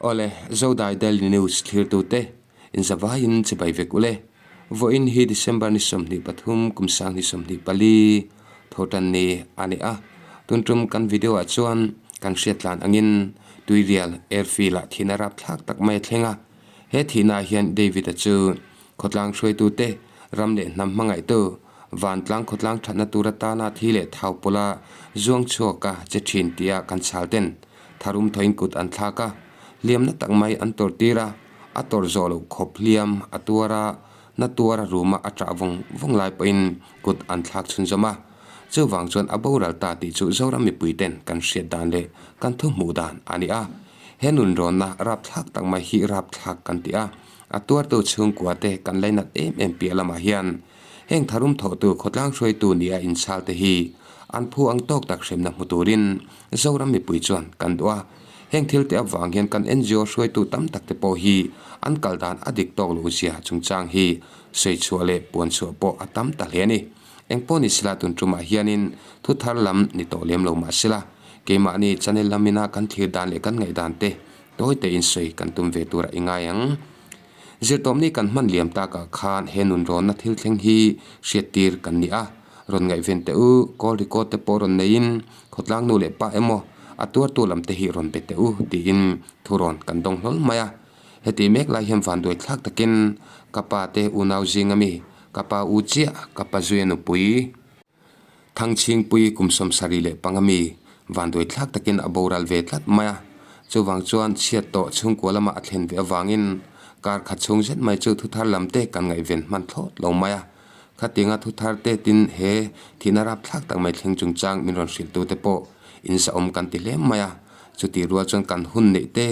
Awle, Zodai Daily News thlirtute, inzavaiin chibai vek ule. Vawiin hi December ni 23 kum 2024 thawhtan ni a ni a. Tun tum kan video ah chuan kan hriat tlan angin Tuirial Airfield ah thihna rapthlak tak mai a thleng a. He thihna ah hian David-a chu khawtlang hruaitute, ram leh hnam hmangaihtu, vantlang khawtlang thatna tur atana thi leh thau pawla zuang chhuak a che thin tia kan chhal ten tharum thawin kut an thlak a, hliamna tak mai an tawrh tir a, a tawrh zawh loh khawp hliam a tuar a, na tuar a ruma a ṭah vawng vawng lai pawhin kut an thlak chhunzawm a. Chuvang chuan a boral ta tih chu Zoram mipui ten kan hriat dan leh kan thu hmuh dan a ni a. He nunrawnna rapthlak tak mai hi rapthlak kan ti a, a tuartu chhungkua te kan lainat em em piah lamah hian Heng tharum thawhtu khawtlang hruaitu nia inchhal te hi an phu ang tawk tak hremna hmu turin Zoram mipui chuan kan duh a. Heng thil te avang hian kan NGO hruaitu tam tak te pawh hi an kal dan a dik tawk lo zia chungchang hi sawi chhuah leh puan chhuah pawh a tam ta hle a ni. Engpawh ni sela tun tumah hianin thu thar lam ni tawh lem lo mah sela keimahni channel lamina kan thlir dan leh kan ngaihdan te tawi tein sawi kan tum ve turah i ngai ang. Zirtawpni kan hman liam takah khan he nunrawnna thil thleng hi hriattir kan ni a, rawn ngaihven teh u, call record te pawh rawn neiin khawtlang nu leh pa emaw a tuartu lam te hi rawn be teh u tiin thurawn kan dawng hlawl mai a. Heti mek lai hian vanduai thlak takin ka pa te unau zinga mi, ka pa u chiah, ka pa zuia nupui, Thangchhingpui kum 75 mi vanduai thlak takin a boral ve tlat mai a, chuvang chuan chhiat tawh chhungkua lama a thlen ve avangin kar khat chhung zet mai chu thuthar lam te kan ngaihven hman thlawt lo mai a. Khatinga thuthar te tin he thihna rap thlak tak mai thleng chungchang min rawn hrilh tu te pawh inzahawm kan ti hle mai a, chutih rual chuan kan hun neih te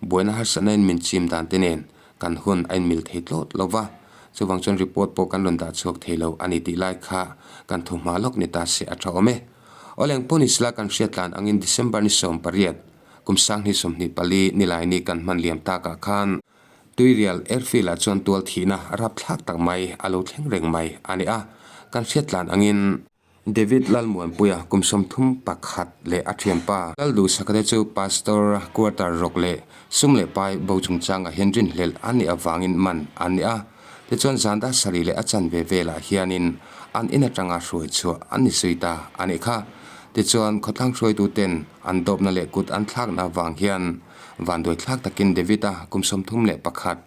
buaina harsatna in min chim dan te nen Kan hun a inmil thei tlawt lo va, chuvang chuan report pawh kan rawn dah chhuak thei lo a ni tih lai kha kan thu hma lawk ni ta se a tha awm e. Awleng pawh ni sela kan hriat tlan angin December ni 18, kum 2024 Nilaini kan hman liam takah khan Tuirial Airfield ah chuan tual thihna rapthlak tak mai a lo thleng reng mai a ni a, kan hriat tlan angin. David Lalmuanpuia kum 31 leh a thianpa Lalduhsaka te chu Pastor quarter rawk leh sum leh pai bo chungchangah hian rinhlelh an nih avangin man an ni a. Tichuan zan dar sarih leh a chanve velah hianin an in atanga hruai chhuah an ni zui ta a nih kha. Tichuan khawtlang hruaituten an dawpna leh kut an thlakna avang hian vanduai thlak takin David-a kum 31,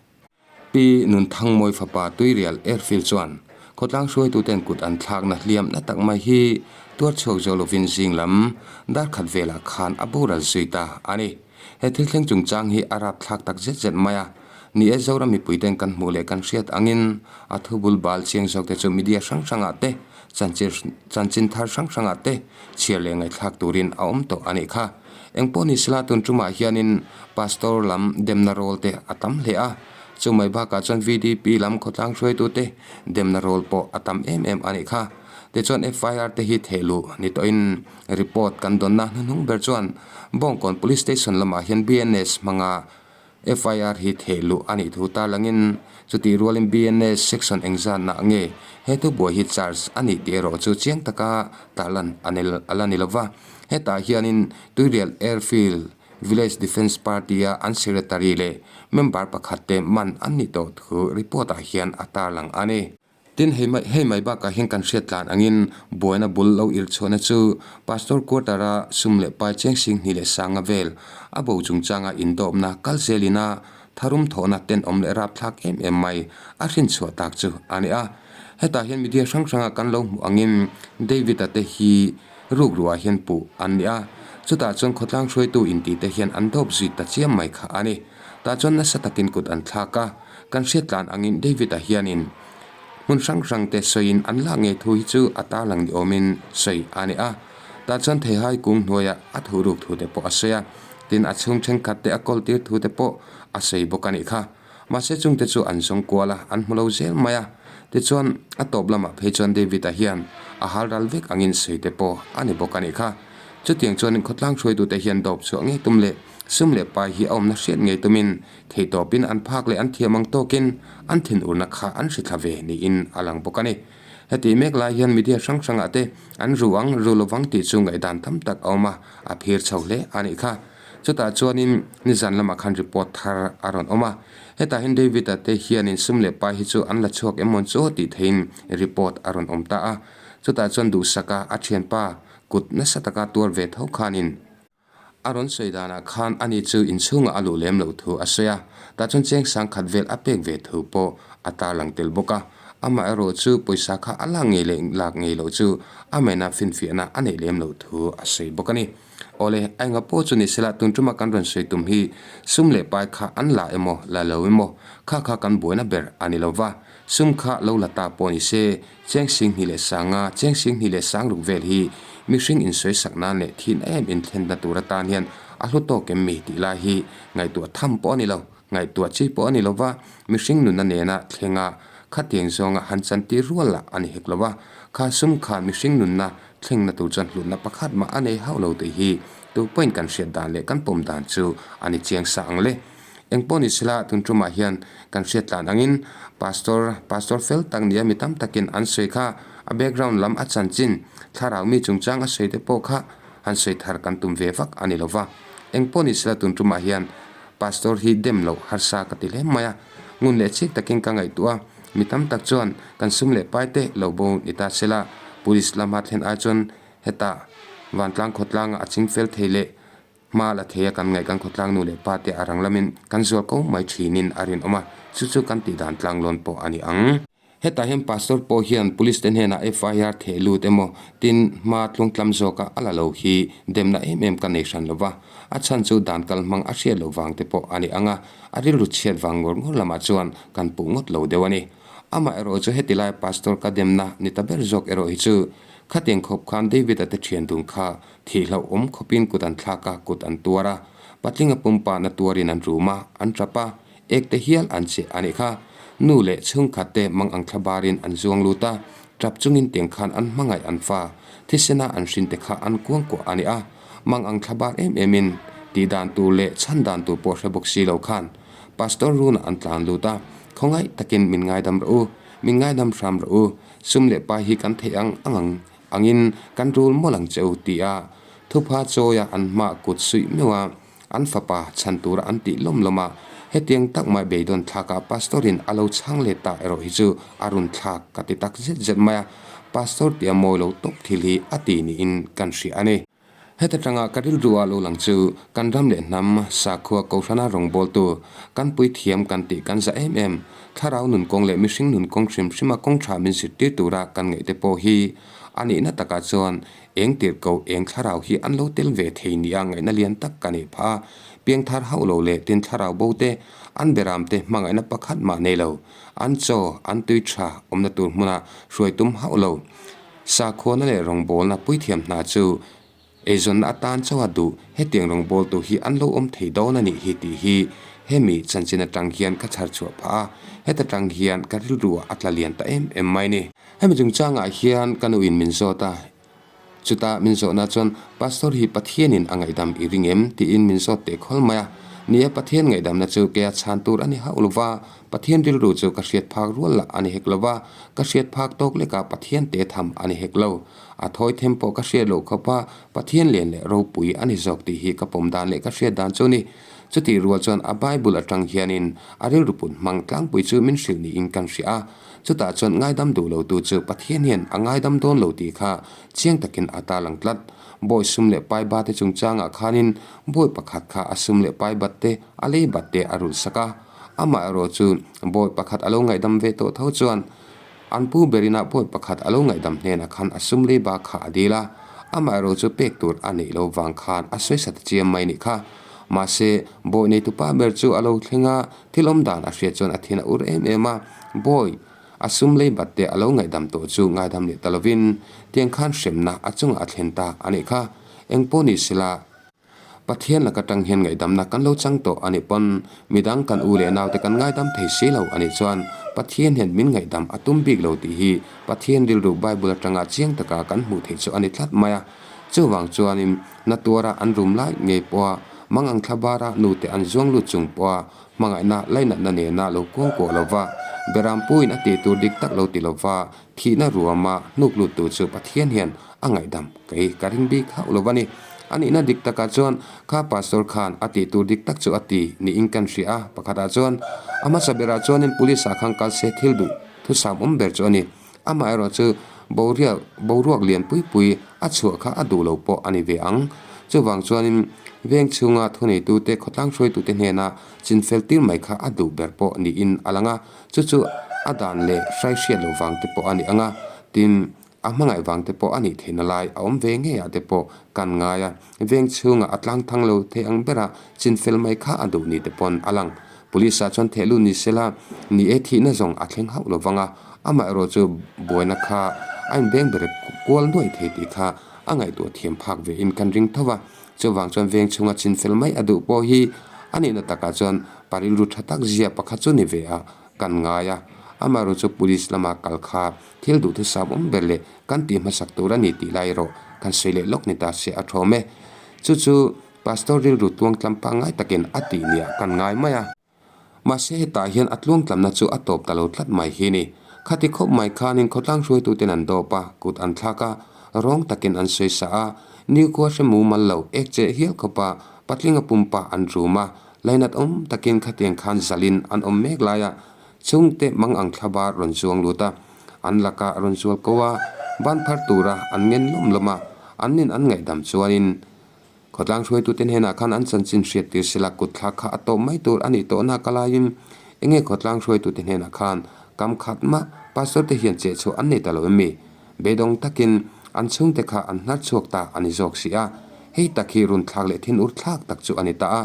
Pi Nunthangmawi fapa Tuirial Airfield chuan khawtlang hruaituten kut an thlakna hliam na tak mai hi tuar chhuak zo lovin zing lam dar khat velah khan a boral zui ta a ni. He thil thleng chungchang hi a rap thlak tak zet zet mai a. Ni e, Zoram mipuiten kan hmuh leh kan hriat angin a thu bul bal chiang zawk te chu media hrang hrangah te, chanchin thar hrang hrangah te chhiar leh ngaihthlak turin a awm tawh a nih kha. Engpawh ni sela tun tumah hianin Pastor lam demna rawl te a tam hle a, chu mai bakah chuan VDP lam khawtlang hruaitu te demna rawl pawh a tam em em a nih kha. Tichuan FIR te hi theh luh ni tawhin report kan dawnna hnuhnung ber chuan Bawngkawn Police Station lamah hian BNS hmanga FIR hi theh luh a nih thu tarlangin chutih rualin BNS section engzatnah nge he thubuai hi charge a nih tih erawh chu chiang taka tarlan a la ni lova. Hetah hianin Tuirial Airfield Village Defence Party-a an secretary leh member pakhat te man an nih tawh thu report-ah hian a tarlang a ni. Tin, hei mai hei mai bakah hian kan hriat tlan angin buaina bul lo irh chhuahna chu Pastor Quarter-a sum leh pai cheng 2000 leh sanga vel a bo chungchanga indawpna kal zelina tharum thawhna tenawm leh rapthlak em em mai a hrin chhuah tak chu a ni a. Hetah hian media hrang hranga kan lo hmuh angin David-a te hi rukruah hian puh an ni a, chutah chuan khawtlang hruaitu intih te hian an dawp zui ta chiam mai kha a ni. Tah chuan nasa takin kut an thlak a, kan hriat tlan angin David-a hianin hmun hrang hrang te sawiin an lak ngei thu hi chu a tarlang ni awmin sawi a ni a. Tah chuan theihai kung hnuaiah a thu ruk thu te pawh a sawi a, tin a chhung thenkhat te a kawl tir thu te pawh a sawi bawk a nih kha. Mahse chungte chu an zawng kual a, an hmu lo zel mai a. Tichuan a tawp lamah phei chuan David-a hian a hal ral vek angin sawi te pawh a ni bawk a nih kha. Chutiang chuan khawtlang hruaitute hian dawp chhuah ngei tum leh sum leh pai hi a awmna hriat ngei tumin theihtawpin an phak leh an thiam ang tawkin an thinurna kha an hri thla ve niin a lang bawk a ni. Heti mek lai hian media hrang hrangah te an ru ang, ru lovang tih chu ngaihdan tam tak a awm a, a phir chho hle a nih kha. Chutah chuanin nizan lamah khan report thar a rawn awm a. Hetah hian David-a te hianin sum leh pai hi chu an la chhuak em mawn chu tih theihin report a rawn awm ta a. Chutah chuan duhsaka a thianpa kut nasa taka tuar ve tho khanin a rawn sawi danah khan ani chu inchhungah a luh lem loh thu a sawi a. Tah chuan cheng sangkhat vel a pek ve thu pawh a tarlang tel bawk a. Amaherawh chu pawisa kha a lak ngei leh lak ngei loh chu a mena finfiahna a neih lem loh thu a sawi bawk a ni. Awle, a enga pawh chu ni sela tun tuma kan rawn sawi tum hi sum leh pai kha an la emaw la lo emaw kha kha kan buaina ber a ni lo va, sum kha lo la ta pawh ni se cheng sing hnih leh sanga cheng sing hnih leh sang ruk vel hi mihring insawi sak nan leh thin em inthlenna tur atan hian a hlu tawk em mi tih lai hi ngaihtuah tham pawh a ni lo. Ngaihtuah chi pawh a ni lo va, mihring nunna nena thlenga khatiang zawnga han chantir rual lah a ni hek lo va, kha sum khan mihring nunna thlengna tur chuan hlutna pakhat mah a nei hauh lo tih hi tu pawhin kan hriat dan leh kan pawm dan chu a ni chiang sa ang le. Engpawh ni sela tun tumah hian kan hriat tlan angin Pastor, Pastor fel tak nia mi tam takin an sawi kha a background lam a chanchin thlarau mi chungchang a sawi te pawh kha han sawi thar kan tum ve vak a ni lo va. Engpawh ni sela tun tumah hian Pastor hi dem loh harsa ka ti hle mai a, ngun leh chik takin ka ngaihtuah a, mi tam tak chuan kan sum leh pai te lo bo ni ta sela, Police lama thlen ai chuan hetah vantlang khawtlanga a ching fel thei leh hma la thei a kan ngaih kan khawtlang nu leh pa te a rang lamin kan zual ko mai thinin a rinawm a, chu chu kan tihdan tlanglawn pawh a ni ang. Hetah hian Pastor pawh hian Police te hnenah FIR theh lut emaw tin hma tlungtlam zawka a la lo hi demna em em ka nei hran lova, a chhan chu dan kal hmang a hriat loh vang te pawh a ni ang a, a rilru chhiat vang ngawr ngawr lamah chuan kan puh ngawt lo deuh a ni. Amah erawh chu heti lai Pastor ka demna ni ta ber zawk erawh hi chu khatiang khawp khan David-a te thian dun kha thih hlauhawm khawpin kut an thlak a, kut an tuar a, patlinga pumpa na tuarin an rum a, an tap a, Ek te hial an che a nih kha. Nu leh chhungkhat te mang ang thla barin an zuang lut a, tap chungin tiang khan an hmangaih an fa, thisena an hrin te kha an kuang kuah a ni a. Mang ang thla bar em em in tih dan tur leh chhan dan tur pawh hre bawk si lo khan Pastor Runa an tlan lut a, Khawngaih takin min ngaidam rawh u, min ngaidam hram rawh u, sum leh pai hi kan theih ang ang ang angin kan rul mawlh ang che u ti a thupha chawia an hmah kut suih meuh a. An fapa chhan tura an tih lawm lawm a, hetiang tak mai beidawn thlakah Pastor-in a lo chhang let ta erawh hi chu a run thlak ka ti tak zet zet mai a, Pastor tia mawi lo tawp thil hi a ti niin kan hria a ni. Heta tanga ka rilru a lo lang chu kan ram leh hnam, sakhua Kohhrana rawngbawltu, kan puithiam kan tih kan za em em, thlarau nun kawng leh mihring nun kawng hrim hrima kawng tha min zirtir tura kan ngaihte pawh hi a nihna takah chuan Eng tirhkoh eng thlarau hi an lo tel ve thei nia ngaihna lian tak ka neih phah a, piangthar hauh lo leh tin thlarau bo te, an beram te hmangaihna pakhat mah nei lo, an chaw, an tui tha awmna tur hmuna hruai tum hauh lo. Sakhuana leh rawngbawlna puithiam hna chu eizawnna atan chauha duh hetiang rawngbawltu hi an lo awm thei dawn a nih hi tih hi hemi chanchin atang hian ka chhar chhuah phah a, heta tang hian ka rilru ah a tla lian ta em em mai ni. Hemi chungchangah hian ka nuin min zawt a, chutah min zawhna chuan Pastor hi Pathianin a ngaihdam i ring em? tiin min zawt teh khawl mai a. Ni e, Pathian ngaihdamna chu keia chhan tur a ni hauh lo va, Pathian rilru chu ka hriat phak rual lah a ni hek lo va, ka hriat phak tawk lekah Pathian te tham a ni hek lo. A thawi them pawh ka hriat loh khawp a, Pathian lian leh ropui a ni zawk tih hi ka pawm dan leh ka hriat dan chu a ni. Chutih rual chuan a Bible atang hianin a rilru put hmang tlangpui chu min hrilh niin kan hria a. Chutah chuan ngaidam duh lotu chu Pathian hian a ngaidam dawn lo tih kha chiang takin a tarlang tlat. Bawi sum leh pai bate chungchangah khanin bawi pakhat kha a sum leh pai bat te, a lei bat te a rulh sak a. Amah erawh chu bawi pakhat a lo ngaihdam ve tawh tho chuan an pu berina bawi pakhat a lo ngaihdam hnenah khan a sum lei ba kha a dil a. Amah erawh chu pek tur a neih lo vang khan a sawi sa ta chiam mai nih kha. Mahse, bawi neitupa ber chu a lo thleng a, Thil awm dan a hriat chuan a thin a ur em em a, Bawi, a sum lei bat te a lo ngaihdam tawh chu ngaidam leh ta lovin tiang khan hremna a chungah a thlen ta a nih kha. Eng pawh ni sela, Pathian laka tang hian ngaihdamna kan lo chang tawh a nih pawn midang kan u leh naute kan ngaidam thei si lo a nih chuan Pathian hian min ngaihdam a tum bik lo tih hi Pathian rilru Bible atanga chiang taka kan hmuh theih chu a ni tlat mai a. Chuvang chuanin na tuara an rum lai ngei pawha Mangang thla bara nute an zuang lut chung pawha hmangaihna lainatna nena lo kuang kuah lova, Berampuiin a tih tur dik tak lo ti lova thihna ruama hnuk luttu chu Pathian hian a ngaihdam kei ka ring bik hauh lo a ni. A nihna dik takah chuan kha pastor khan a tih tur dik tak chu a ti niin kan hria a, pakhatah chuan a hmasa berah chuanin police ah khan kal se thil duh thusam awm ber chu a ni. Amaherawh chu boruak boruak lian pui pui a chhuah kha a duh lo pawh a ni ve ang. Chuvang chuanin veng chhunga thuneitute khawtlang hruaitute hnena chinfel tir mai kha a duh ber pawh niin a lang a, chu chu a dan leh hrai hriat loh vang te pawh a ni ang a, tin a hmangaih vang te pawh a nih theihna lai a awm ve ngei ah te pawh kan ngai a, veng chhungah a tlang thang lo thei ang bera chinfel mai kha a duh ni te pawn a lang. Police ah chuan thehlut ni sela ni e thihna zawng a thleng hauh lo vang a, amaherawh chu buaina kha a inbeng ber kual nuaih thei tih kha a ngaihtuah thiam phak ve in kan ring tho va, chuvang chuan veng chhunga chinfel mai a duh pawh hi a nihna takah chuan pa rilru tha tak zia pakhat chu ni ve a kan ngai a, amaherawh chu police lama kal kha thil duhthusam awm ber leh kan tih hmasak tur a ni tih lai erawh kan sawi leh lawk ni ta se a thawm e. Chu chu Pastor rilru tluangtlam pangngai takin a tih niah kan ngai mai a. Mahse hetah hian a tluangtlamna chu a tawp ta lo tlat mai hi ni. Khati khawp mai khanin khawtlang hruaituten an dawp a, kut an thlak a, rawng takin an sawi sa a, nikhua hre mumal lo ek cheh hial khawpa patlinga pumpa an rum a, lainat awm takin khatiang khan zalin an awm mek lai a, chhungte mang ang thlabar rawn zuang lut a, an laka rawn zual ko a, ban phar tura an ngen lawm lawm a, an nin an ngaihdam chuanin Khawtlang hruaitute hnenah khan an chanchin hriat tir sela kut thlak kha a tawp mai tur a nih tawh nak a laiin enge khawtlang hruaitute hnenah khan kam khat mah pastor te hian cheh chhuah an nei ta lo em mi? Beidawng takin an chhungte kha an hnar chhuak ta a ni zawk si a, hei tak hi run thlak leh thin ur thlak tak chu a ni ta a,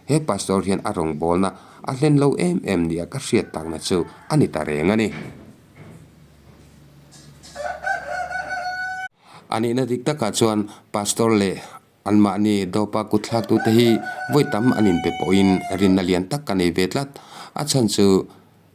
he pastor hian a rawngbawlna a hlen lo em em nia ka hriat takna chu a ni ta reng a ni. A nihna dik takah chuan Pastor leh anmahni dawpa kutthlaktute hi vawi tam an inpe pawhin rinna lian tak ka nei ve tlat. A chhan chu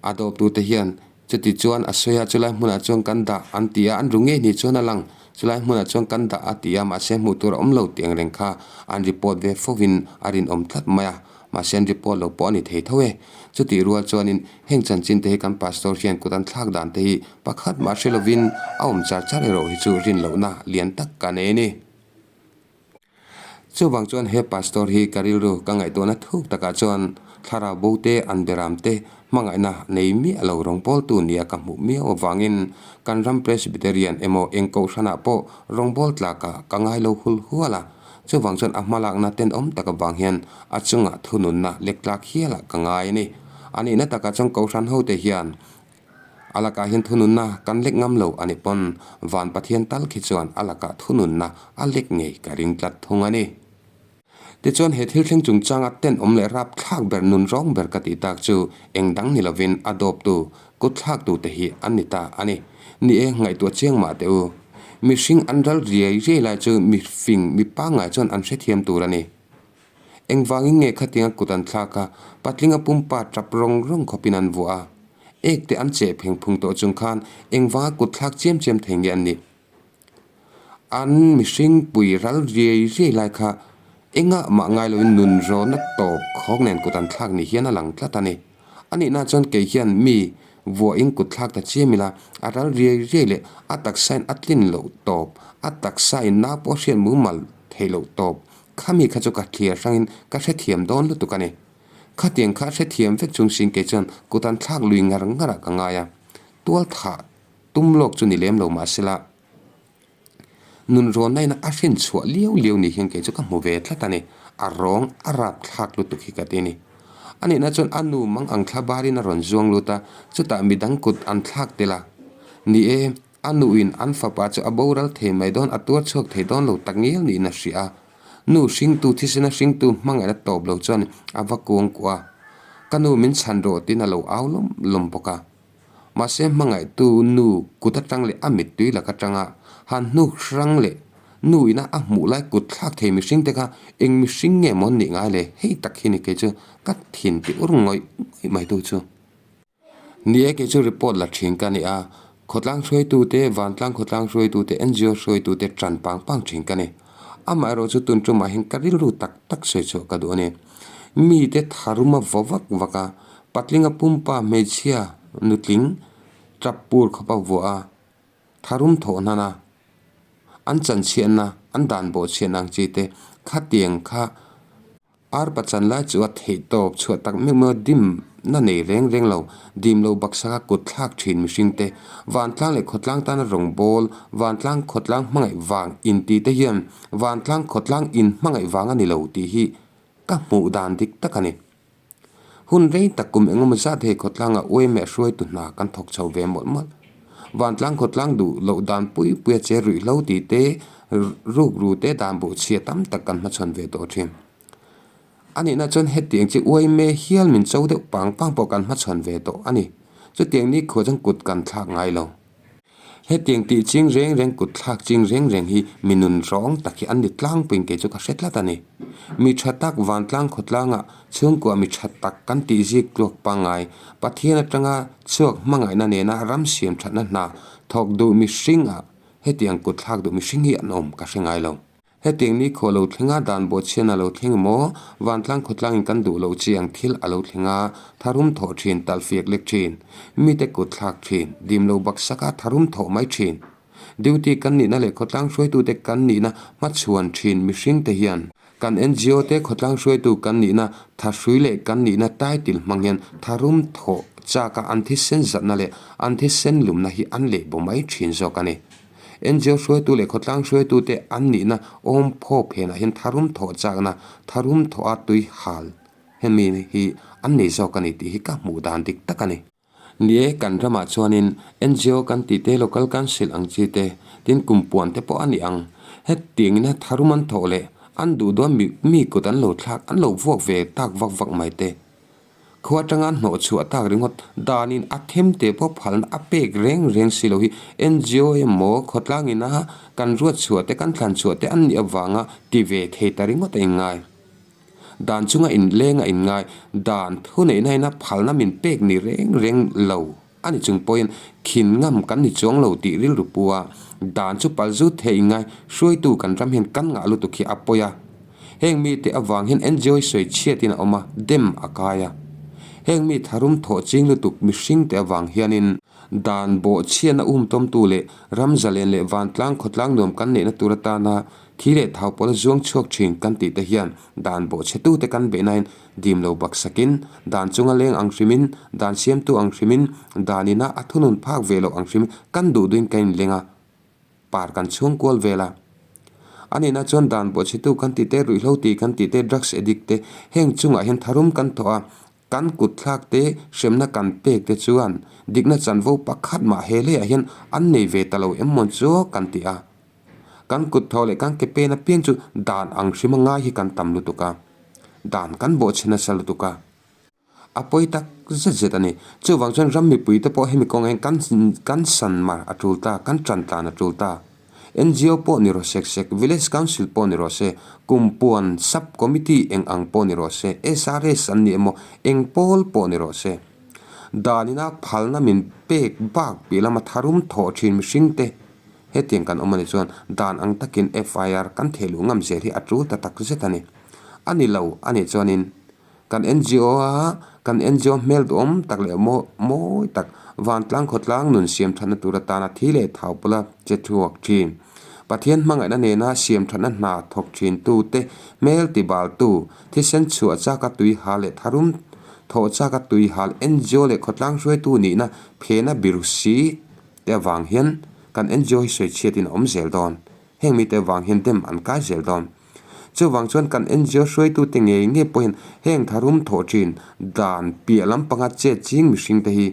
a dawptute hian chuti chuan a sawi a, chulai hmunah chuan kan dah an ti a, an ru ngei ni chuan a lang. Chulai hmunah chuan kan dah a ti a, mahse hmuh tur a awm lo tih ang reng kha an report ve fovin a rinawm tlat mai a. Mahse an report lo pawh a ni thei tho e. Chutih rual chuanin heng chanchin te hi kan pastor hian kut an thlak dan te hi pakhat mah hre lovin a awm char char erawh hi chu rin lohna lian tak ka nei a ni. Chuvang chuan he pastor hi ka rilru ka ngaihtuahna thuk takah chuan thlarau bo te an beram te hmangaihna nei miah lo rawngbawltu nia ka hmuh miau avangin kan ram Presbyterian emaw eng kohhranah pawh rawngbâwl tlakah ka ngai lo hul hual a. Chuvang chuan a hmalakna tenawm tak avang hian a chungah thununna lek tlak hialah ka ngai a ni. A nihna takah chuan Kohhran hote hian a lakah hian thununna kan lek ngam lo a ni pawn Van Pathian tal khi chuan a lakah thununna a lek ngei ka ring tlat thung a ni. Tichuan he thil thleng chungchanga tenawm leh rapthlak ber nun rawng ber ka tih tak chu eng dang ni lovin a dawptu Kutthlaktute hi an ni ta a ni. Ni e, ngaihtuah chiang mah teh u. Mihring an ral riai riai lai chu mi fing, mi pangngai chuan an hrethiam tur a ni. Engvangin nge khatianga kut an thlak a, patlinga pumpa tap rawng rawng khawpin an vuah a. Ek te an cheh pheng phung tawh chung khan engvanga kut thlak chiam chiam thei nge an nih? An mihring pui ral riai riai lai kha engah mah ngai loin nun rawna tawp khawk nen kut an thlak ni hian a lang tlat a ni. A nihna chuan kei hian mi vuahin kut thlak ta chiam ila a ral riai riai leh a taksain a tlin loh tawp, a taksain nau pawh hriat mumal theih loh tawp khami kha chu ka thliar hrangin ka hrethiam dawn lutuk a ni. Khatiang kha hrethiam vek chung sin kei chuan kut an thlak lui ngar ngarah ka ngai a, tual thah Tum lawk chu ni lem lo mahsela nun rawnna ina a hrin chhuah liau liau ni hian kei chu ka hmu ve tlat a ni. A rawng a rap thlak lutuk hi ka ti a ni. A nihna chuan a nu mang ang thla barin a rawn zuang lut a, chutah midang kut an thlak tel a. Ni e, a nuin an fapa chu a boral thei mai dawn, a tuar chhuak thei dawn lo tak ngial niin a hria a. Nu hringtu thisena hringtu hmangaihna tawp lo chuan a va kuang kuah a, Ka nu min chhan rawh tiin a lo au lawm lawm bawk a. Mahse hmangaihtu nu kut atang leh a mittui lak atanga han hnuk hrang leh nu ina a hmuh lai kut thlak thei mihring te kha eng mihring nge maw an nih ngai le? Hei tak hi ni kei chu ka thin ti ur ngawih ngawih mai tu chu. Ni e kei chu report la thin ka ni a, khawtlang hruaitu te, vantlang khawtlang hruaitu te, NGO hruaitu te tan pang pang thin ka ni. Amaherawh chu tun tumah hian ka rilru tak tak sawi chhuah ka duh a ni. Mite tharuma vaw vak vak a, patlinga pumpa hmeichhia nutling tap pur khawpa vuah a, tharum thawh hnan a, an chanchhiatna an dan bawhchhiat ang chi te khatiang kha Ar pachan lai chu a theih tawp chhuah tak meuh meuh a dim na nei reng reng lo, dim lo baksaka kut thlak thin mihring te, vantlang leh khawtlang tana rawngbâwl, vantlang khawtlang hmangaih vang inti te hian vantlang khawtlang in hmangaih vang a ni lo tih hi ka hmuh dan dik tak a ni. Hun rei tak kum engemaw zat hei khawtlanga uaimeh hruaitu hna kan thawk chho ve mawlh mawlh. Vantlang khawtlang duh loh dan pui puia che ruihhlo tih te, rukru te dan bawhchhia tam tak kan hmachhawn ve tawh thin. A nihna chuan hetiang chi uaime hial min cho deuh pang pang pawh kan hmachhawn ve tawh a ni. Chutiang nikhua chuan kut kan thlak ngai lo. Hetiang tih ching reng reng kut thlak ching reng reng hi mi nun rawng tak hi an ni tlangpuiin kei chu ka hre tlat a ni. Mi tha tak vantlang khawtlangah chhungkua mi tha tak kan tih zik tluak pangngai Pathian atanga chhuak hmangaihna nena ram siam thatna hna thawk duh mihringah hetiang kut thlak duh mihring hi an awm ka hre ngai lo. Hetiang ni khawh lo thleng a, dan bawhchhian a lo thleng emaw, vantlang khawtlangin kan duh loh chi ang thil a lo thleng a, tharum thawh thin, talhfiak lek thin, mite kut thlak thin, dim lo baksak a tharum thawh mai thin. Duty kan nihna leh khawtlang hruaitute kan nihna hmachhuan thin mihringte hian kan NGO te khawtlang hruaitu kan nihna thahrui leh kan nihna title hmang hian tharum thawh chak a an thisen zatna leh an thisen lumna hi an leh bo mai thin zawk a ni. NGO hruaitu leh khawtlang hruaitute an nihna awm phawp henah hian tharum thawh chakna, tharum thawh a tui hal hemi hi an nei zawk a ni tih hi ka hmuh dan dik tak a ni. Ni e, kan ramah chuanin NGO kan tih te, Local Council ang chi te, tin kum puan te pawh a ni ang. Hetiangin a tharum an thawh leh an duh dawn mi kut an lo thlak, an lo vuak ve tak vak vak mai te. Khua atanga hnawh chhuah tak ringawt danin a them teh pawh phalna a pek reng reng si lo hi NGO emaw khawtlang ina kan ruat chhuah te kan thlan chhuah te an nih avanga ti ve thei ta ringawt a inngai. Dan chunga inleng a inngai dan thuneihna ina phalna min pek ni reng reng lo a ni chung pawhin khin ngam kan ni chuang lo tih rilru pu a, dan chu pal zut thei inngai hruaitu kan ram hian kan ngah lutuk hi a pawi a. Heng mite avang hian NGO hi sawi chhiatin a awm a, dem a kai a. Heng mi tharum thawh ching lutuk mihringte avang hianin dan bawhchhiatna um tawmtu leh ram zalen leh vantlang khawtlang nuam kan neihna tur atana thi leh thau pawla zuang chhuak thin kan tih te hian dan bawhchhetute kan beihnain dim lo baksakin dan chunga leng ang hrimin, dan siamtu ang hrimin, danina a thunun phak ve loh ang hrimin kan duh duhin kan inleng a. Par kan chhung kual vel a. A nihna chuan dan bawhchhetu kan tih te, ruihhlo tih kan tih te, drugs addict te, heng chungah hian tharum kan thawh a, kan kut thlak te, hremna kan pek te chuan dikna chanvo pakhat mah he leiah hian an nei ve ta lo em mawn chu kan ti a. Kan kut thawh leh kan ke pen apiang chu dan ang hrim a ngai hi kan tam lutuk a, dan kan bawhchhe nasa lutuk a. A pawi tak zet zet a ni. Chuvang chuan ram mipui te pawh hemi kawngah hian kan kan san mar a tul ta, kan tan tlan a tul ta. NGO pawh ni rawh sek sek, Village Council pawh ni rawh se, kum puan Sub Committee eng ang pawh ni rawh se, SRS an ni emaw, eng pawl pawh ni rawh se. Danina phalna min pek bak piah lama tharum thawh thin mihring te hetiang kan awm a nih chuan dan ang takin FIR kan thehluh ngam zel hi a tul ta tak zet a ni. A ni lo a nih chuanin Kan NGO a, kan NGO hmel duhawm tak leh mawi tak vantlang khawtlang nun siam thatna tur atana thi leh thau pawla che thuak thin. Pathian hmangaihna nena siam thatna hna thawk thin tute hmel tibaltu, thisen chhuah chaka tui hal leh tharum thawh chaka tui hal NGO leh khawtlang hruaitu nihna phena biru si te avang hian kan NGO hi sawichhiatin a awm zel dawn. Heng mite avang hian dem an kai zel dawn. Chuvang chuan kan NGO hruaitute ngei ngei pawhin heng tharum thawh thin dan piah lampanga chet ching mihringte hi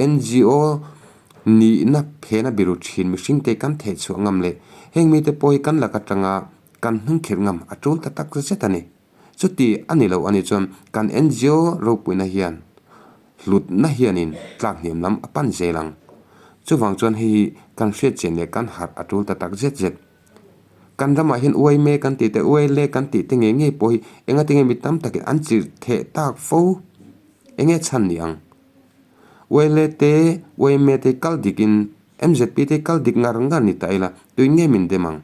NGO nihna phena biru thin mihringte kan theh chhuah ngam leh heng mite pawh hi kan lak atanga kan hnungkhirh ngam a tul ta tak zet a ni. Chuti a ni lo a nih chuan kan NGO ropuina hian hlutna hianin tlak hniam lam a pan zel ang. Chuvang chuan hei hi kan hriatchian leh kan harh a tul ta tak zet zet. Kan ramah hian uai mek an tih te, uai lek an tih te ngei ngei pawh hi engati nge mi tam takin an chirh theh tak fo? Enge chhan ni ang? Uai le te, uai me te kal dikin MZP te kal dik ngar ngar ni ta ila, tuin nge min dem ang?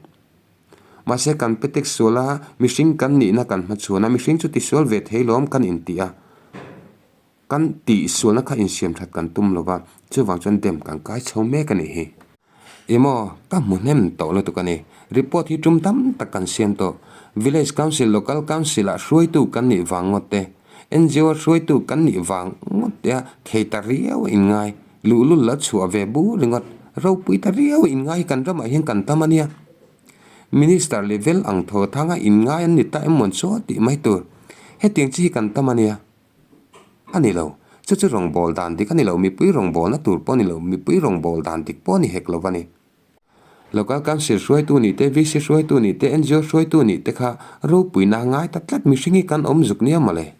Mahse kan pe tek sual a, mihring kan nihna kan hmachhuan a, mihring chu tisual ve thei lawm kan intih a. Kan tihsualna kha insiam that kan tum lo va, chuvang chuan dem kan kai chho mek a nih hi. Ih maw, ka hmu hnem tawh lutuk a ni. Report hi tum tam tak kan siam tawh. Village Council, Local Council ah hruaitu kan nih vang ngawt te, NGO hruaitu kan nih vang ngawt te a thei ta riau a inngai. Luhlul la chhuah ve bur ringawt. Ropui ta riau a inngai hi kan ramah hian kan tam a nia. Minister level ang thaw thanga inngai an ni ta em mawn chu tih mai tur. Hetiang chi hi kan tam a nia. A ni lo. Chu chu rawngbâwl dan dik a ni lo, mipui rawngbâwlna tur pawh a ni lo, mipui rawngbâwl dan dik pawh a ni hek lo a ni. Local Council hruaitu nih te, VC hruaitu nih te, NGO hruaitu nih te kha ropuina ngai ta tlat mihring hi kan awm zuk nia mawle.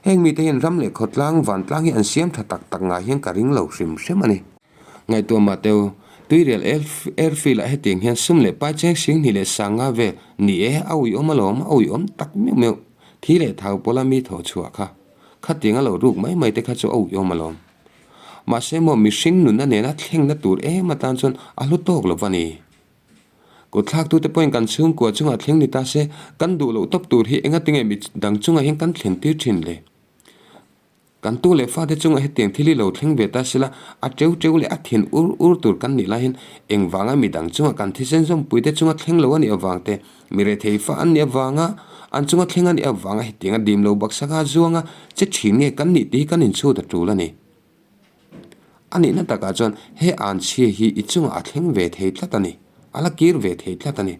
Heng mite hian ram leh khawtlang, vantlang hi an siam tha tak tak ngai hian ka ring lo hrim hrim a ni. Ngaihtuah mah teu, Tuirial Airfield ah hetiang hian sum leh pai cheng sing hnih leh sang nga vel ni e, a uiawm alawm, a uiawm tak meuh meuh. Thi leh thau pawla mi thawh chhuah kha, khatiang a lo ruk mai mai te kha chu a uiawm alawm. Mahse maw mihring nunna nena thlengna tur em atan chuan a hlu tawk lo va ni. Kutthlaktute pawhin kan chhungkua chungah thleng ni ta se, kan duh loh tawp tur hi engatinge mi dang chungah hian kan thlen tir thin le? Kan tu leh fate chungah hetiang thil hi lo thleng ve ta sela, a teu teu leh a thin ur ur tur kan nih laiin engvanga midang chunga kan thisen zawmpuite chunga thleng lo a nih avang te, mi rethei fa an nih avanga an chunga thleng a nih avanga hetianga dim lo baksaka zuanga che thin nge kan nih tih hi kan inchhut a tul a ni. A nihna takah chuan he anchhia hi i chungah a thleng ve thei tlat a ni, a la kir ve thei tlat a ni.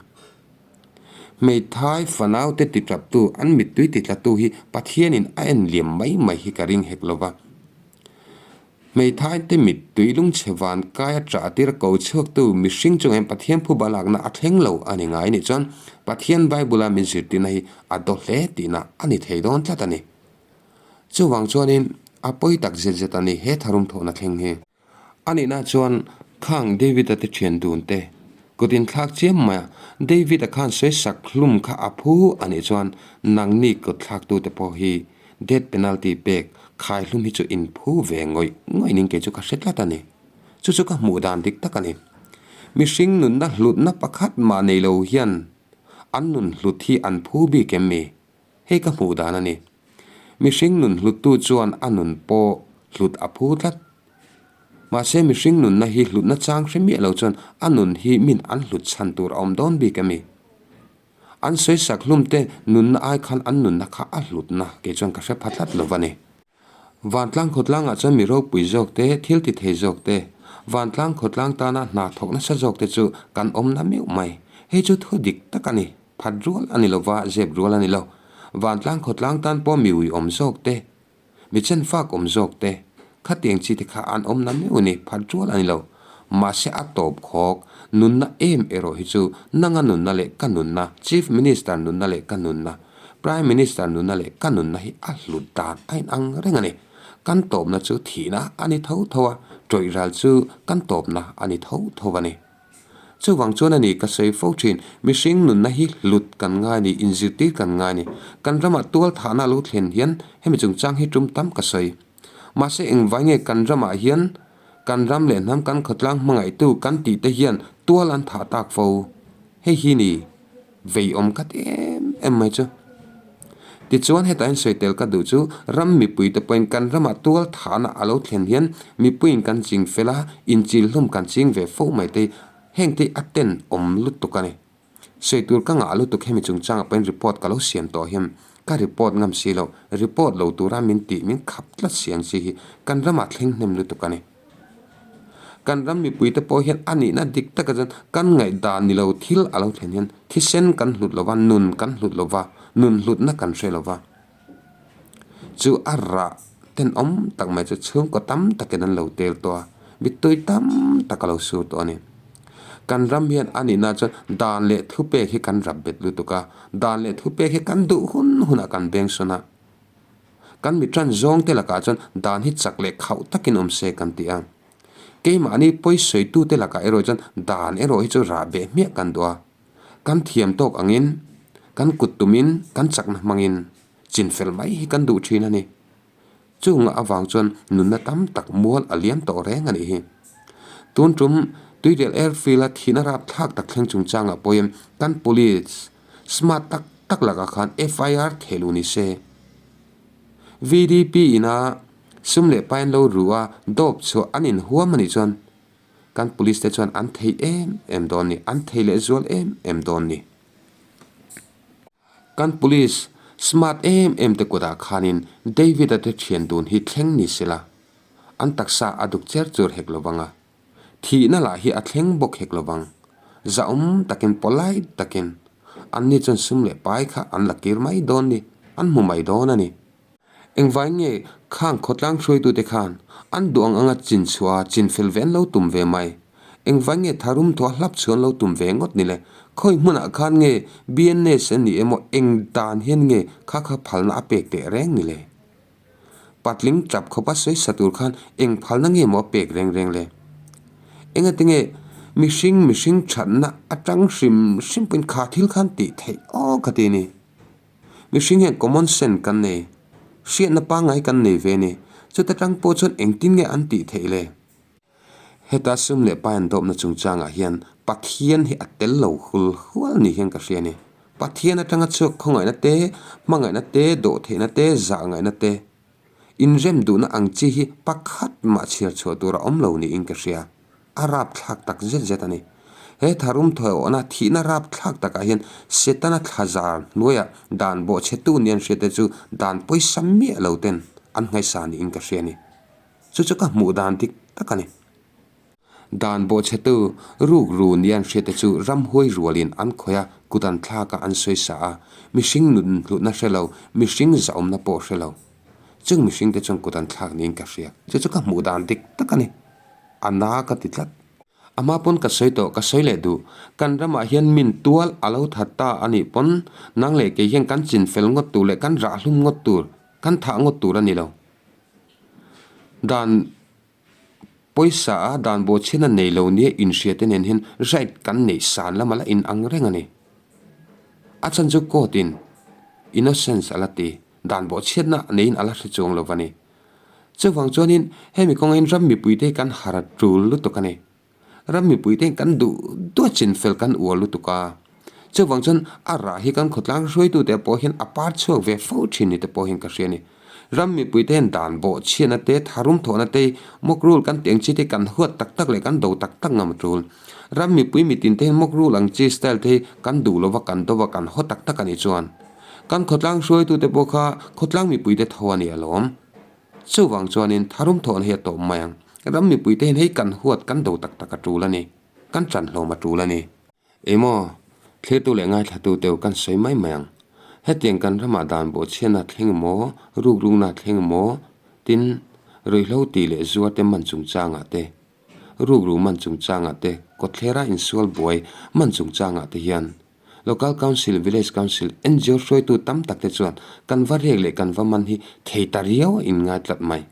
Hmeithai fanaute titlaptu, an mittui titlatu hi Pathianin a en liam mai mai hi ka ring hek lo va. Hmeithaite mittui lungchhe van kaia ṭah tir ko chhuaktu mihring chungah hian Pathian phuba lakna a thleng lo a ni ngai nih chuan Pathian Bible-a min zirtirna hi a daw hle tihna a ni thei dawn tlat a ni. Chuvang chuanin a pawi tak zet zet a ni he tharum thawhna thleng hi. A nihna chuan khang David-a te thian dun te kut inthlak chiam mai a, David-a khan sawi sak hlum kha a phu a nih chuan nangni kut thlaktute pawh hi death penalty pek khai hlum hi chu in phu ve ngawih ngawih ning kei chu ka hre tlat a ni. Chu chu ka hmuh dan dik tak a ni. Mihring nunna hlutna pakhat mah nei lo hian an nun hlut hi an phu bik em mi? Hei ka hmuh dan a ni. Mihring nun hluttu chuan a nun pawh hlut a phu tlat. Mahse mihring nunna hi hlutna chang hre miah lo chuan a nun hi min an hlut chhan tur a awm dawn bik a mi. An sawisak hlum te nunna ai khan an nunna kha a hlutna kei chuan ka hre pha tlat lo va ni. Vantlang khawtlangah chuan mi ropui zawk te, thil ti thei zawk te, vantlang khawtlang tana hna thawk nasa zawk te chu kan awm na meuh mai. Hei chu thu dik tak a ni. Phat rual a ni lova, zep rual a ni lo. Vantlang khawtlang tan pawh mi uiawm zawk te, mi chenfak awm zawk te, khatiang chi te kha an awm na meuh a ni, phat rual a ni lo. Mahse a tawp khawk, nunna em erawh hi chu nanga nunna leh ka nunna, Chief Minister nunna leh ka nunna, Prime Minister nunna leh ka nunna hi a hlut dan a inang reng a ni. Kan tawpna chu thihna a ni tho tho a, tawih ral chu kan tawpna a ni tho tho a ni. Chuvang chuan a ni ka sawi fo thin, mihring nunna hi hlut kan ngai a ni, inzirtir kan ngai a ni. Kan ramah tual thahna a lo thlen hian hemi chungchang hi tum tam ka sawi. Mahse engvai nge kan ramah hian kan ram leh hnam kan khawtlang hmangaihtu kan tih te hian tual an thah tak fo? Hei hi ni vei awm khat em em mai chu. Tichuan hetah hian sawi tel ka duh chu ram mipui te pawhin kan ramah tual thahna a lo thlen hian mipuiin kan ching fel a, inchil hlawm kan ching ve fo mai te hi heng te hi a ten awm lutuk a ni. Sawi tur ka ngah lutuk hemi chungchangah pawhin report ka lo siam tawh hian ka report ngam si lo, report lo tura min tih min khap tlat si ang chi hi kan ramah thleng hnem lutuk a ni. Kan ram mipuite pawh hian a nihna dik taka chuan kan ngaihdan ni lo thil a lo thlen hian thisen kan hlut lo va, nun kan hlut lo va, nun hlutna kan hre lo va. Chu a rah tenawm tak mai chu chhungkaw tam takin an lo tel tawh a, mittui tam tak a lo sur tawh a ni. Kan ram hian a nihna chuan dan leh thupek hi kan rap bet lutuk a, dan leh thupek hi kan duh hun hunah kan beng sawn a. Kan mi tan zawng te lakah chuan dan hi chak leh khauh takin awm se kan ti a. Keimahni pawi sawitute lakah erawh chuan dan erawh hi chu rah beh hmiah kan duh a. Kan thiam tawk angin, kan kut tumin, kan chakna hmangin chinfel mai hi kan duh thin a ni. Chungah avang chuan nunna tam tak mual a liam tawh reng a nih hi. Tun tum Tuirial Airfield-a thihna rapthlak tak thleng chungchangah pawhin kan police smart tak tak lakah khan FIR theh luh ni se. VDP ina sum leh pain lo ru a dawp chhuah an inhuam a nih chuan. Kan police te chuan an thei em em dawn ni, an thei leh zual em em dawn ni. Kan police smart em em te kutah khanin David-a te thian dun hi thleng ni sela, an taksa a duk cher chur hek lo vang a. Thihna lah hi a thleng bawk hek lo vang. Zahawm takin polite takin anni chuan sum leh pai kha an la kir mai dawn ni, an hmu mai dawn a ni. Engvai nge khang khawtlang hruaitute khan an duh ang anga chin chhuah a chin fel ve an lo tum ve mai? Engvai nge tharum thawh a hlap chhuah an lo tum ve ngawt ni le? Khawi hmunah khan nge BNS a ni emaw eng dan hian nge kha kha phalna a pek teh reng ni le? Patling tap khawpa sawi sa tur khan eng phalna nge maw a pek reng reng le? Engati nge mihring mihring thatna atang hrim hrim pawhin kha thil khan tih theih aw ka ti a ni. Mihring hian common sense kan nei, hriatna pangngai kan nei ve a ni. Chuta tang pawh chuan engtin nge an tih theih le? Heta sum leh pai an dawpna chungchangah hian Pathian hi a tel lo hul hual ni hian ka hria a ni. Pathian atanga chhuak khawngaihna te, hmangaihna te, dawhtheihna te, zahngaihna te, inrem duhna ang chi hi pakhat mah chhiar chhuah tur a awm lo niin ka hria. A rapthlak tak zet zet a ni. He tharum thawhawhna thihna rapthlak takah hian Setana thlazar hnuaiah dan bawhchhetu ni an hriatte chu dan pawisa miah lo ten an nghaisa niin ka hria a ni. Chu chu ka hmuh dan dik tak a ni. Dan bawhchhetu rukru ni an hriatte chu ramhuai rualin an khawih a, kut an thlak a, an sawisa a. Mihring nun hlutna hre lo, mihring zahawmna pawh hre lo. Chung mihringte chuan kut an thlak niin ka hria. Chu chu ka hmuh dan dik tak a ni. A na ka ti tlat. A hma pawn ka sawi tawh, ka sawi leh duh. Kan ramah hian min tual a lo that ta a nih pawn nang leh kei hian kan chin fel ngawt tur leh kan rah hlum ngawt tur, kan thah ngawt tur a ni lo. Dan pawisa a dan bawhchhiatna nei lo nia inhria te nen hian right kan neih san lama la inang reng a ni. A chhan chu court in innocence a la ti, dan bawhchhiatna neiin a la hre chuang lo va ni. Chuvang chuanin hemi kawngin ram mipuite hi kan har tul lutuk a ni. Ram mipuite hi kan duh duh a chinfel kan uar lutuk a. Chuvang chuan a rah hi kan khawtlang hruaitute pawh hian a par chhuak ve fo thin ni te pawh hian ka hria a ni. Ram mipuite hian dan bawh chhiatna te, tharum thawhna te, mock rule kan tih ang chi te hi kan huat tak tak leh kan do tak tak ngam a tul. Ram mipui mitin te hian mock rule ang chi style te hi kan duh lova kan do va kan haw tak tak a nih chuan Kan khawtlang hruaitute pawh kha khawtlang mipuite tho a ni alawm. Chuvang chuanin tharum thawhna hi a tawp mai ang. Ram mipuite hian hei kan huat kan do tak tak a tul a ni. Kan ṭan hlawm a tul a ni. Emaw, thlirtu leh ngaithlatu teu kan sawi mai mai ang. Hetiang kan ramah dan bawhchhiatna thleng emaw, rukrukna thleng emaw, tin, ruihhlo tih leh zuarte man chungchangah te, rukru man chungchangah te, kawtthlera insual buai man chungchangah te hian Local Council, Village Council, ngo hruaitu tam tak te chuan kan va rek leh kan va man hi thei ta riau a inngai tlat mai.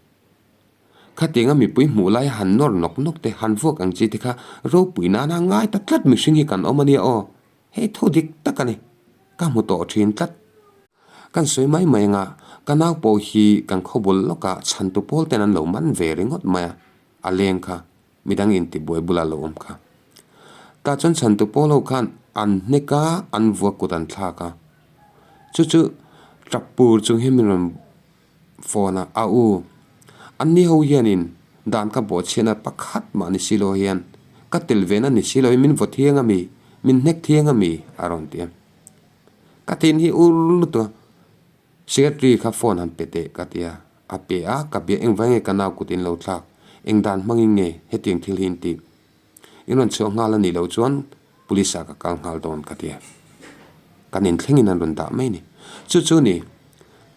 Khatianga mipui hmuh laia han nawr nawk nawk te, han vuak ang chi te kha ropui nana ngai ta tlat mihring hi kan awm a nia aw. Hei thu dik tak a ni. Ka hmu tawh thin tlat. Kan sawi mai mai anga ka nau pawh hi kan khawbul lawkah chhantu pawl ten an lo man ve ringawt mai a, a leng kha. Midang intibuai bulah lo awm kha. Tah chuan chhantu pawl ho khan an hnek a, an vua kut an thlak a. Chu chu tap pur chung hian min rawn phone a, a u, anni ho hianin dan ka bawhchhiatna pakhat mah ni si lo hian ka tel ve na ni si lo hi min vaw thiang a mi, min hnek thiang a mi a rawn ti a. Ka thin hi ur lutuk a. Secretary kha phone han pe teh ka ti a, a pe a, ka bia engvai nge ka nau kut in lo thlak, eng dan hmangin nge hetiang thil hi in tih? In rawn chhuah nghal a nih loh chuan police ah ka kal nghal dawn ka ti a, kan inthleng in an rawn dah mai a ni. Chu chu ni,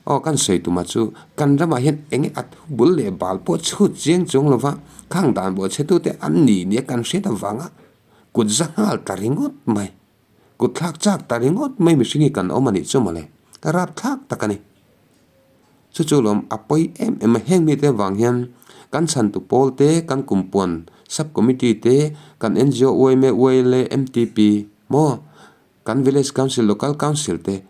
aw kan sawi tuma chu kan ramah hian eng a thu bul leh bal pawh chhut chiang chuang lova khang dan bawh chhe tute an ni nia kan hriat avanga kut za nghal ta ringawt mai. Kut thlak chak ta ringawt mai mihring hi kan awm a nih chu mawle, ka rap thlak tak a ni. Chu chu lawm a pawi em em a, heng mite avang hian kan chhantu pawl te, kan kumpuan sub committee te, kan ngo yma, yla, mtp maw, kan village council, local council te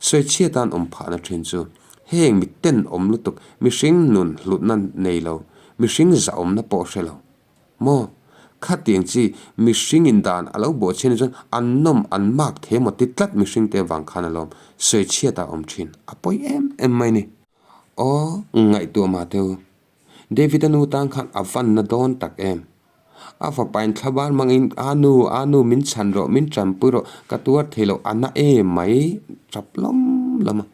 sawichhia tan awm phahna thin chu heng miten awm lutuk mihring nun hlutna nei lo, mihring zahawmna pawh hre lo. Maw? Khatiang chi mihring in dan a lo bawh chhian chuan an nawm an mak thei maw ti tlat mihring te vang khan alawm sawi chhiat ah awm thin a pawi em em mai ni. Aw ngaihtuah mah teu. David a nu tan khan a van na dawn tak em. A fapa in thlabar hmangin, A nu, a nu, min chhan rawh, min tanpui rawh, ka tuar thei lo, a na em mai, tap lawm lawm a,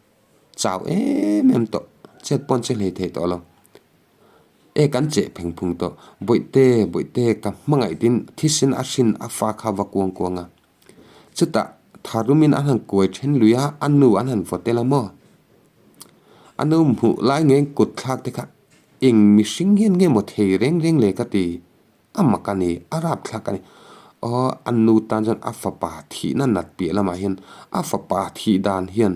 chau em em tawh, chet pawn che hlei thei tawh lo. E kan cheh pheng phung tawh, Bawihte, Bawihte, ka hmangaih tin thisen a hrin a fa kha va kuang kuang a. Chutah tharumin an han kuai then lui a, a nu an han vaw tel a maw? A nu hmuh lai ngei kut thlak te kha eng mihring hian nge maw thei reng reng le ka ti. A mak a ni, a rap thlak a ni. Aw, a nu tan chuan a fapa thihna nat piah lamah hian a fapa thih dan hian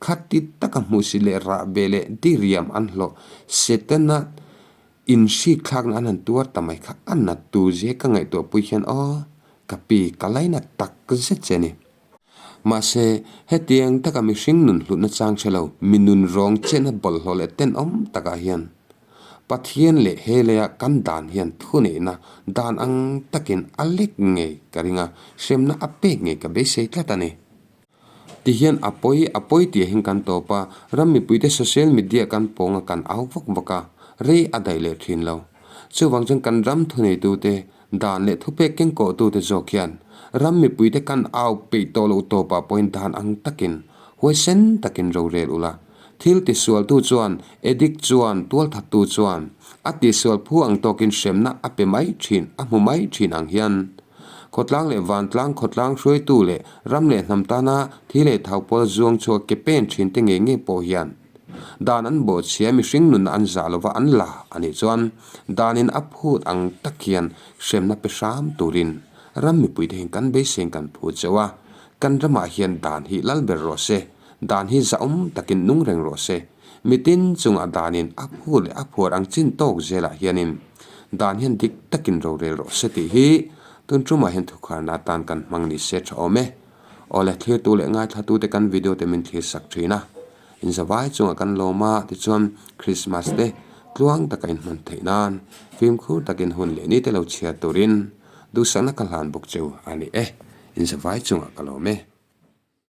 khati taka hmuhsit leh rah ve leh diriam an hlawh. Setana inhrik thlakna an han tuar ta mai kha a nat tur zia ka ngaihtuah pui hian aw, ka pi ka laina tak zet che a ni. Mahse, hetiang taka mihring nun hlutna chang hre lo, mi nun rawng chenna bawlhhlawh leh tenawm takah hian Pathian leh he leia kan dan hian thuneihna dan ang takin a lek ngei ka ring a, hremna a pek ngei ka beisei tlat a ni. Tihian a pawi a pawi tih ah hian kan tawp a, ram mipuite social media kan pawng a kan au vak vak a, rei a daih leh thin lo. Chuvang chuan kan ram thuneitute Dan leh thupek kengkawhtute zawk hian ram mipuite kan au peih tawh loh tawpah pawhin dan ang takin, huaisen takin rorel ula. Thil tisualtu chuan, addict chuan, tualthattu chuan a tisual phu ang tawkin hremna a pe mai thin, a hmu mai thin ang hian khawtlang leh vantlang khawtlang hruaitu leh ram leh hnam tana thi leh thau pawl zuang chhuak ke pen thinte ngei ngei pawh hian Dan an bawhchhia mihring nunna an zah lova an la a nih chuan danin a phut ang tak hian hremna pe hram turin ram mipuite hian kan beiseiin kan phut zeuh a, kan ramah hian dan hi lal ber rawh se, dan hi zahawm takin nung reng rawh se, mitin chungah danin a phut leh a phuar ang chin tawk zelah hianin dan hian dik takin rorel rawh se tih hi tun tumah hian thukharna atan kan hmang ni se tha awm e. Awle thlirtu leh ngaithlatute kan video te min thlir sak thin a. Inzavai chungah kan lawm a, tichuan Christmas te tluang taka inhman theih nan fimkhur takin hun leh ni te lo chhiar turin duhsakna ka hlan bawk cheu a ni e. Inzavai chungah ka lawm e.